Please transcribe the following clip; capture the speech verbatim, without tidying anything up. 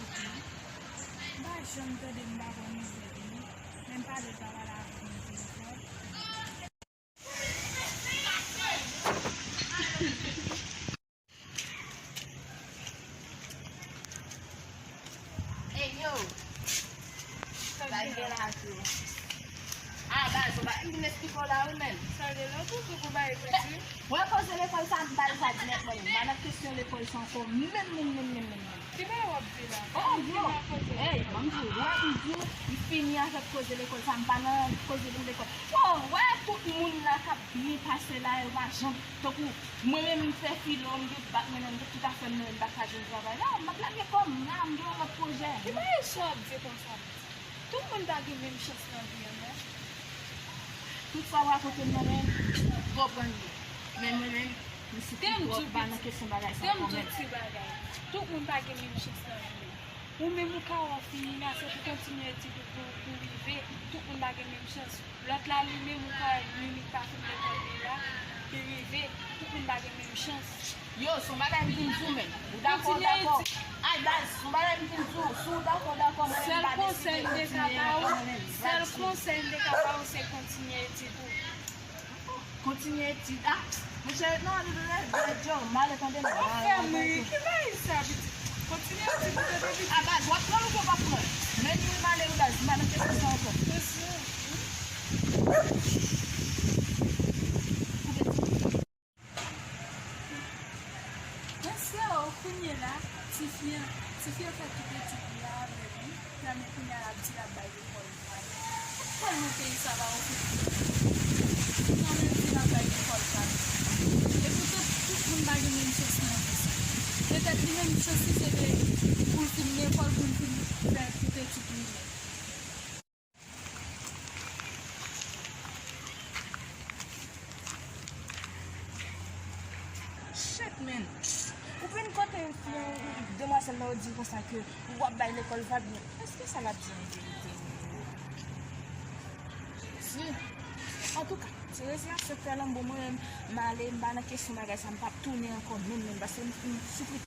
M pa janm tande, m pa konn nouvèl li. Men m pale, l pa pale avèk mwen telefòn. Ey, yo! Sa k gen la tou? Ah, baz, ou pa, m vin esplike w la, wi, menm. Sa gen lòt ou tou pou bay kredi? Wè, koze lekòl sa, m ba l sa dirèk, mwen menm. M pa nan kesyon lekòl sa ankò, menm, menm, menm, menm, menm, menm. Ki bagay w ap di la? Oh, yo! Ey, ban m di w, wè, m di w, m fini avèk koze lekòl sa, m pa nan koze pou lekòl. Oh, wè, tout moun la k ap byen pase la, yo pa janm, tankou, mwen menm, m fè filo, m gen bak mwen, m gen tout afè m, mwen menm, m pa ka jwenn travay la, m ap lage kò m la, m gen yon lòt pwojè. Ki bagay sa w ap di konsa? Tout moun pa gen menm chans nan vi an, non. Tout sa w rakonte m nan, men, twò grann li. Men mwen menm, m soufri twòp, m pa nan kesyon bagay sa ankò, men. Tout moun pa gen menm chans nan vi. Ou menm ou ka wè w fini la, se pou kontinye etid ou pou, pou rive. Tout moun pa gen menm chans. Lòt la, li menm, ou ka wè li, li pa fin lekòl li la, li rive. Tout moun pa gen menm chans. Yo, se yon bagay m vin di w, menm. Ou dakò, ou dakò. Ay, baz, se yon bagay m vin di w. Si w dakò, dakò, mwen menm m pa deside kontinye ankò, mwen menm. Sèl konsèy m te ka ba w, se kontinye etid ou. Kontinye etid. Ah, monchè, non, li vle, vle, Joe, m ale tande non. Ou fè m ri. Ki bagay sa, pitit? Kontinye etid ou tande, pitit. Ah, baz, w ap pran l oubyen w p ap pran l? Men li m ale wi, baz, m pa nan kesyon sa ankò. Koupe ti. Mesye o, kounye la, tifi an, tifi an fè tout etid li a avè nou, nan men kounye a l ap di l ap bay lekòl vag. Kòman peyi sa va ofri? Nan men di l ap bay lekòl vag. Epoutan, tout moun pa gen menm chans nan vi sa. Petèt li menm chans li se te pou l fin lekòl, pou l fin fè tout etid li menm. Shit, man. Ou vin kote yon, yon demwazèl la, ou di konsa ke w ap bay lekòl vag, men èske sa l ap di an verite? Si. Antouka, ti reziyansyon fè lanbo mwen menm, m ale, m pa nan kesyon bagay sa, m p ap tounen ankò menm, menm, paske m, m soufri